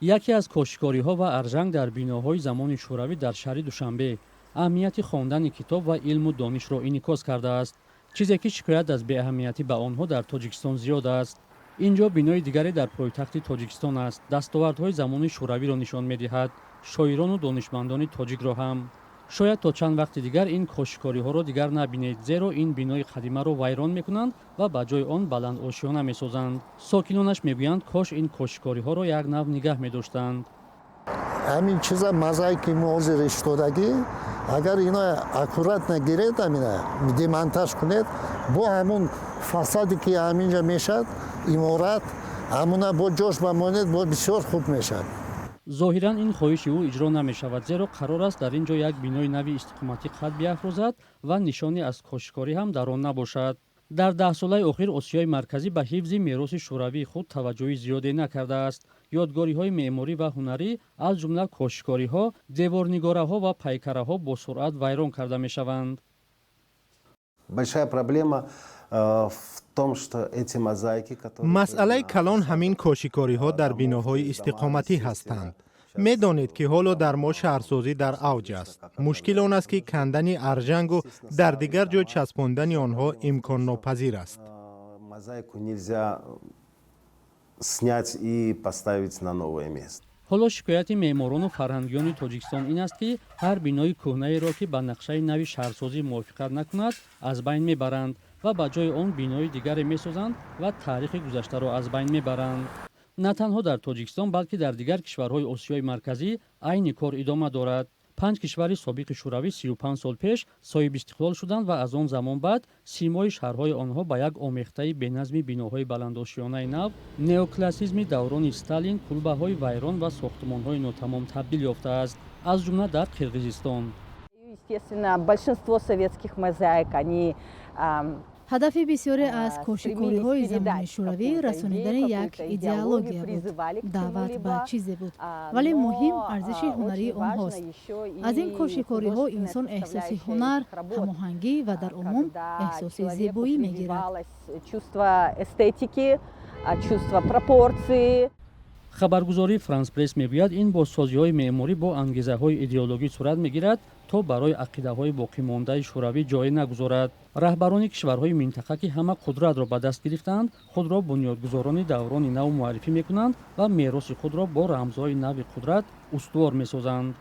Яке аз кошикориҳо ва аржанг дар биноҳои замони шӯравӣ дар шаҳри Душанбе аҳамияти хондани китоб ва илму донишро инъикос кардааст, чизе ки шикоят аз беаҳамиятӣ ба онҳо дар Тоҷикистон зиёд аст. Ин ҷо бинои дигаре дар пойтахти Тоҷикистон аст, дастовардҳои замони шӯравиро нишон медиҳад, шоирону донишмандони тоҷикро ҳам. Шояд то чанд вақти дигар ин кошикориҳоро дигар набинед, зеро ин бинои қадимаро вайрон мекунанд ва ба ҷои он баландошёна месозанд. Сокинонаш мегӯянд, кош ин кошикориҳоро як нав нигаҳ медоштанд. Ҳамин чиза, мозаики ҳозир иштодагӣ, агар ино аккуратно гиред, амина демонтаж кунед, бо ҳамун фасаде ки ҳаминҷа мешавад, иморат ҳамуна бо ҷош бамонед, бо бисёр хуб мешавад. Зоҳиран, ин хоҳиши ӯ иҷро намешавад, зеро қарор аст дар ин ҷо як бинои нави истиқоматӣ қад биафрӯзад ва нишоне аз кошикорӣ ҳам дар он набошад. Дар 10 солаи охир Осиёи Марказӣ ба ҳифзи мероси шӯравии худ таваҷҷӯҳи зиёде накардааст. Ёдгориҳои меъморӣ ва ҳунарӣ, аз ҷумла кошикориҳо, деворнигораҳо ва пайкараҳо бо суръат вайрон карда мешаванд. Большая проблема в том, что эти мозаики, которые Масъалаи калон ҳамин кошикориҳо дар биноҳои истиқоматӣ ҳастанд. Медонед, ки ҳоло дар мо шаҳрсозӣ дар авҷ аст. Мушкил он аст, ки кандани аржангу дар дигар ҷой часпондани онҳо имконнопазир аст. Мозаику нельзя снять и поставить на новое место. Ҳоло шикояти меъморону фарҳангиёни Тоҷикистон ин аст, ки ҳар бинои кӯҳнаеро, ки ба нақшаи нави шаҳрсозӣ мувофиқат накунад, аз байн мебаранд ва ба ҷои он бинои дигаре месозанд ва таърихи гузаштаро аз байн мебаранд. На танҳо дар Тоҷикистон, балки дар дигар кишварҳои Осиёи Марказӣ айни кор идома дорад. Панҷ кишвари собиқи шӯравӣ 35 сол пеш соҳибистиқлол шуданд ва аз он замон баъд симои шаҳрҳои онҳо ба як омехтаи беназми биноҳои баландошёнаи нав, неоклассизми даврони Сталин, кулбаҳои вайрон ва сохтумонҳои нотамом табдил ёфтааст, аз ҷумла дар Қирғизистон. Естественно, большинство советских мозаик, они Ҳадафи бисёре аз кошикориҳои замони шӯравӣ расонидани як идеология буд, даъват ба чизе буд, вале муҳим арзиши ҳунарии онҳост. Аз ин кошикориҳо инсон эҳсоси ҳунар, ҳамоҳангӣ ва дар умум эҳсоси зебоӣ мегирад. Чувство эстетики, чувство пропорции. Хабаргузории Франс Пресс мегӯяд, ин бозсозиҳои меъморӣ бо ангезаҳои идеологӣ сурат мегирад, то барои ақидаҳои боқимондаи шӯравӣ ҷое нагузорад. Раҳбарони кишварҳои минтақа, ки ҳама қудратро ба даст гирифтаанд, худро бунёдгузорони даврони нав муаррифӣ мекунанд ва мероси худро бо рамзҳои нави қудрат устувор месозанд.